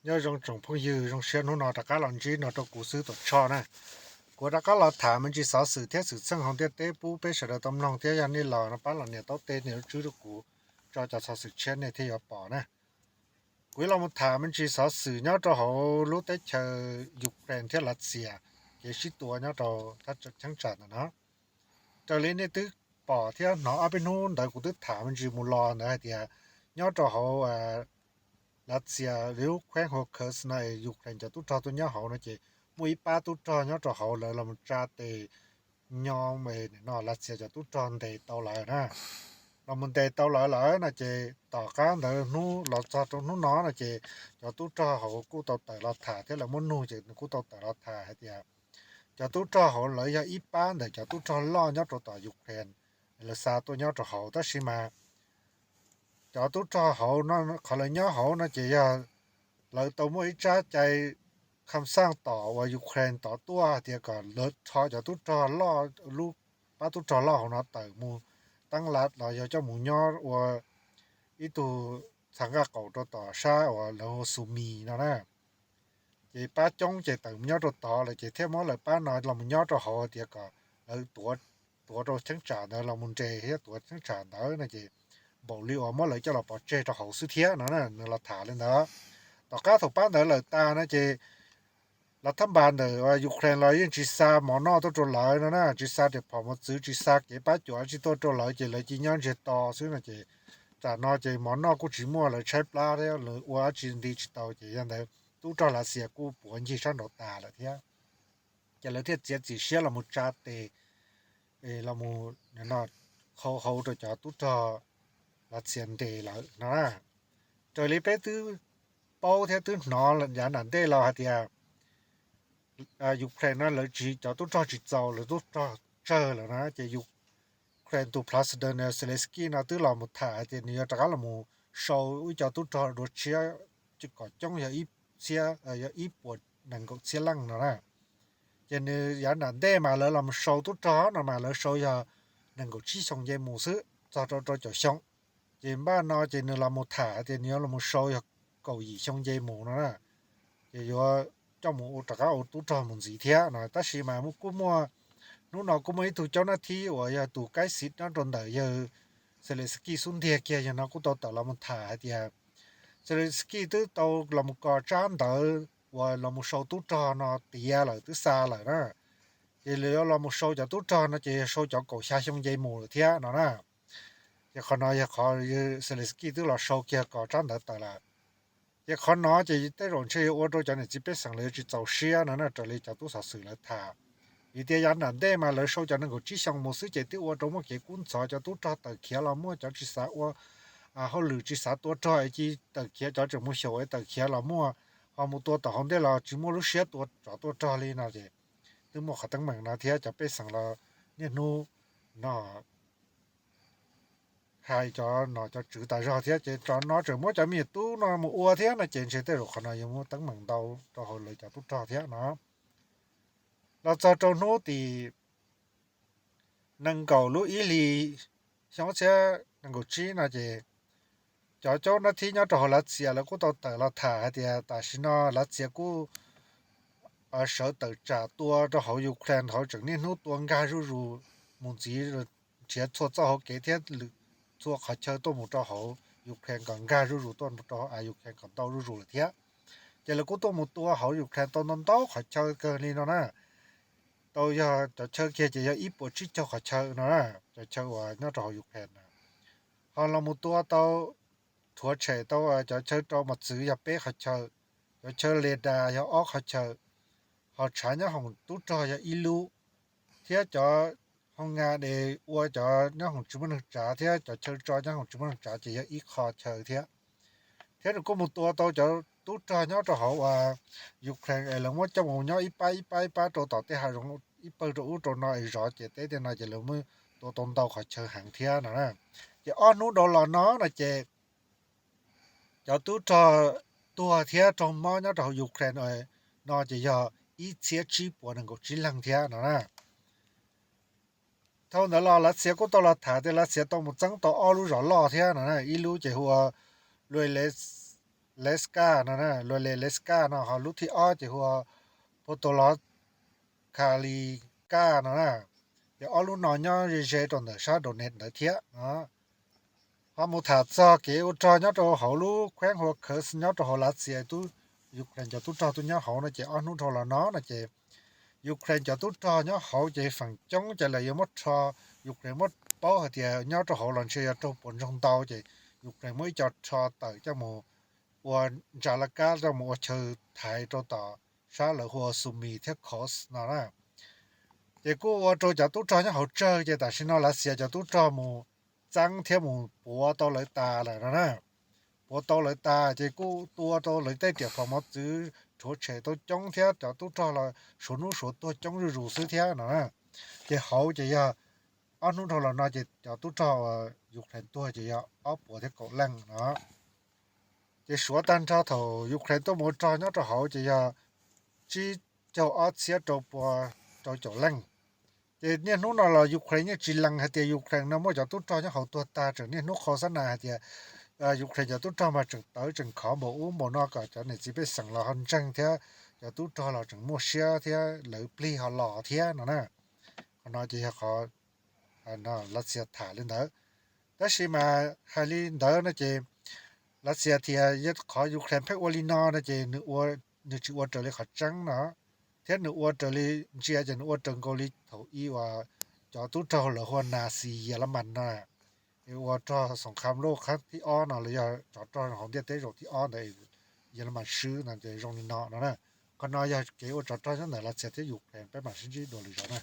Nyob zoo tsoom phooj ywg, zoo siab hnub no rov qab los ntsib no rau kuv xwb tuam tshoj na. Kuv rov qab los tham me ntsis xov xwm thiab xwm txheej hauv ntiaj teb pub peb sawv daws tau mloog thiab yog nej los no pab los nias taub teb nias lub tswb rau kuv, tso cov xov xwm tshiab nej thiaj yuav pom na. Kuv yuav los mus tham me ntsis xov xwm nyob rau hauv lub teb chaws Ukraine thiab Lav Xias kev sib tua nyob rau thaj cheeb tsam ntawm no. Raws li nej twb pom thiab hnov ob peb hnub ntawd kuv twb tham me ntsis mus los ntawd hais tias nyob rau hauv Lav Xias lub kheeb Kherson no es Ukraine cov tub rog tuaj nyob hauv no ces muaj ib pab tub rog nyob rau hauv lawv los mus tsa tes nyo no Lav Xias cov tub rog ntes tau lawm na. Los mus ntes tau lawm lawm no ces tom qab ntawd hnub los txog rau hnub no no ces cov tub rog hauv kuj tau tawm los tham thiab lawv muab nug ces nws kuj tau tawm los tham hais tias cov tub rog hauv lawv yog ib pab ntawm cov tub rog loj nyob rau tom Ukraine, lawv xa tuaj nyob rau hauv tab sis mas cov tub rog hauv no qhov lawv nyob hauv no ces yog lawv tau muaj ib tsab cai kham xaj tom uas Ukraine tom tuaj hais tias kom lawv rho cov tub rog loj, lub pab tub rog loj hauv no tawm mus tab laj los yog coj mus nyob ua ib tug txha nqaj qaum rau tom sab uas lawv hu Sumy no na. Ces pab coob ces tawm mus nyob rau tod lawm ces thiaj muab lawv pab no los mus nyob rau hauv tias kom lawv tuav rau cheeb tsam ntawd los mus nres thiab tuav cheeb tsam ntawd no ces npaum li uas muab lawv coj los pov tseg rau hauv xwb thiab no na, nws los tham li ntawd. Tom qab thaum pab ntawd lawm tas no ces lawv thab npas ntawm Ukraine los yeej tsis xa mov noj tuaj rau lawv no na, tsis xa riam phom mos txwv, tsis xa kev pab cuam tsis tuaj rau lawv ces lawv cia nyob ntsiag to xwb no ces tam no ces mov noj kuj tsis muaj, lawv tshaib plab thiab lawv ua dab tsi nti tsis tau ces yog ntawd tub rog Lav Xias kuj puav ncig sab nraud tas lawm thiab. Ces lawv thiaj txiav txim siab los mus tsa tes, los mus qhau hau rau cov tub rog Lav Xias ntes lawm no na. Raws li peb twb paub thiab twb hnov yav nram ntej los hais tias Ukraine no lawv tsis, cov tub rog tsis txaus, lawv tub rog tsawg lawm na ces Ukraine tus president Zelensky no twb los mus tham hais tias nws yuav rov qab los mus sau ib co tub rog dua tshiab kom coob yog ib puas nees nkaum txhiab leej no na. Ces nws yav nram ntej mas lawv los mus sau tub rog no mas lawv sau yog nees nkaum tsib xyoo nce mus xwb txog rau rau caum xyoo. Ces npaj no ces nws los mus tham hais tias nws yuav los mus sau yog kaum yim xyoo nce mus no na. Ces yuav coj mus ua rov qab ua tub rog mus ntxiv thiab no tab sis mas kuj muaj, hnub no kuj muaj ib tug caub nab thib uas yog tus kaib xiv nyob rau ntawm yawg Zelensky xub ntiag kiag yog no kuj tau tawm los mus tham hais tias Zelensky twb tau los mus kos tsab ntawv uas los mus sau tub rog no tiav lawm twb xa lawm na. Ces lawv yuav los mus sau cov tub rog no ces yog sau cov kaum xya xyoo nce mus lawm thiab no na. Ces qhov no yog qhov Zelensky twb los sau kiag kos tsab ntawv tawm lawm. Ces qhov no ces tej zaum ntshe yuav ua rau cov niam txiv pej xeem lawv yuav tsis txaus siab no na raws li cov tub xov xwm lawv tham. Vim tias yav nram ntej mas lawv sau cov nees nkaum tsib xyoo mus xwb ces twb ua rau muaj kev kub ntxhov, cov tub rog tawm khiav los muaj, cov tsis xav ua hauj lwm tsis xav tua rog es cia tawm khiav, cov tseem mus xyaum es tawm khiav los muaj, ho mus tua tom hauv ntej los tsis muaj lub siab tua tsov tua rog li no ces twb muaj qhov teeb meem no thiab cov pej xeem los niaj hnub no hais cov nom cov tswv tas zog thiab ces cov no tseem muab cov me nyuam tub no mus ua thiab no ces ntshe tej zaum qhov no yuav muaj teeb meem ntau rau hauv lawv cov tub rog thiab no. Los txog rau hnub tim nees nkaum lub ib hlis xyoo ob txhiab nees nkaum tsib no ces cov caub nab thib nyob rau hauv Lav Xias lawv kuj tau tawm los tham hais tias tam sim no Lav Xias kuj sawv tawm tsam tua rau hauv Ukraine hauv, tseem niaj hnub tua nkag zuj zus mus ntxiv, nrhiav txhua txoj hauv kev thiab lwm txhua qhov chaw tuaj mus rau hauv Ukraine kom nkag zuj zus tuaj rau Ukraine kom ntau zuj zus lawm thiab. Ces lawv kuj tuaj mus tua hauv Ukraine tau ntau ntau qhov chaw kawg li no na. Tau yog cov chaw kiag ces yog ib puas tsib caug qhov chaw no na, cov chaw uas nyob rau hauv Ukraine na. Ho los mus tua tau, rhuav tshem tau cov chaw rau mos txwv yog peb qhov chaw, cov chaw le das yog ob qhov chaw, ho tshav nyob hoom tub rog yog ib lub, thiab cov hoo nga des ua cov nyob hoom tsis muaj neeg tsav thiab cov chaw tso nyob hoom tsis muaj neeg tsav ces yog ib qho chaw thiab. Thiab nws kuj mus tua tau cov tub rog nyob rau hauv uas Ukraine es lawv muab coj mus nyob ib pab ib pab ib pab rau tom tej hav zoov ib pawg rau ub rau no es zov ciam teb tej no ces lawv muab tua tau ntau qhov chaw heev thiab no na. Ces ob hnub dhau los no no ces cov tub rog tuag thiab raug mob nyob rau hauv Ukraine no ces yog ib txhiab tsib puas nees nkaum tsib leeg thiab no na. Dhau ntawd los Lav Xias kuj tau los tham tias Lav Xias tau mus txeeb tau ob lub zos loj thiab no na, ib lub ces hu ua Luhansk Luhansk no na, Luhansk no, ho lub thib ob ces hu ua Pokrovka no na. Ces ob lub no nyob ze ze rau ntawm sab Donetsk ntawd thiab. Ho mus tham txog kev ua rog nyob rau hauv lub kheeb hu ua Kursk nyob rau hauv Lav Xias, Ukraine cov tub rog tuaj nyob hauv no ces ob hnub dhau los no no ces Ukraine cov tub rog nyob hauv ces feem coob ces lawv yuav muab rho, Ukraine muab paub hais tias nyob rau hauv los ntshe yog raug puas ntsoog ntau ces Ukraine muab ib co rho tawm coj mus ua ntsa laj kab coj mus ua chaw thaiv rau tom sab lawv hu ua Sumy thiab Kursk no na. Ces kuj ua rau cov tub rog nyob hauv tsawg ces tam sim no Lav Xias cov tub rog mus txeeb thiab mus puav tau lawv tas lawm no na. Puav tau lawv tas ces kuj tua rau lawv tej riam phom mov txwv rhuav tshem tau coob thiab cov tub rog los suav hnub suav tuag coob zuj zus xwb thiab no na. Ces hauv ces yog ob hnub dhau los no ces cov tub rog Ukraine tuag ces yog ob puas thiab kaum leej no. Ces suav tag nrho thaum Ukraine tuaj mus ua rog nyob rau hauv ces yog tsib caug ob txhiab rau pua rau caum leej. Ces niaj hnub no los Ukraine yeej tsis lees hais tias Ukraine no muaj cov tub rog nyob hauv tuag tag, tseem niaj hnub qhau xab nas hais tias Ukraine cov tub rog mas tseem tawv tseem khov npaum ub npaum no kom cov niam txiv pej xeem los ho ntseeg thiab cov tub rog los tseem muaj siab thiab lawv plig ho los thiab no na. Qhov no ces yog qhov Lav Xias tham li ntawd. Tab sis mas hais li ntawd no ces Lav Xias tias yog qhov Ukraine pheej ua li no no ces nws tsis ua raws li qhov tseeb no, thiab nws ua raws li, ntsia ces nws ua raws nkaus li thaum ub uas cov tub rog lawv hu ua Nazi Yas Las Mas no, ua rog xoom kham loj qhab thib ob no los yog tsov rog hauv ntiaj teb zaum thib ob ntawd Yas Las Mas swb no ces zoo li no no na. Qhov no yog kev ua tsov rog nyob ntawm Lav Xias thiab Ukraine, peb mam sib ntsib dua lwm zaus na.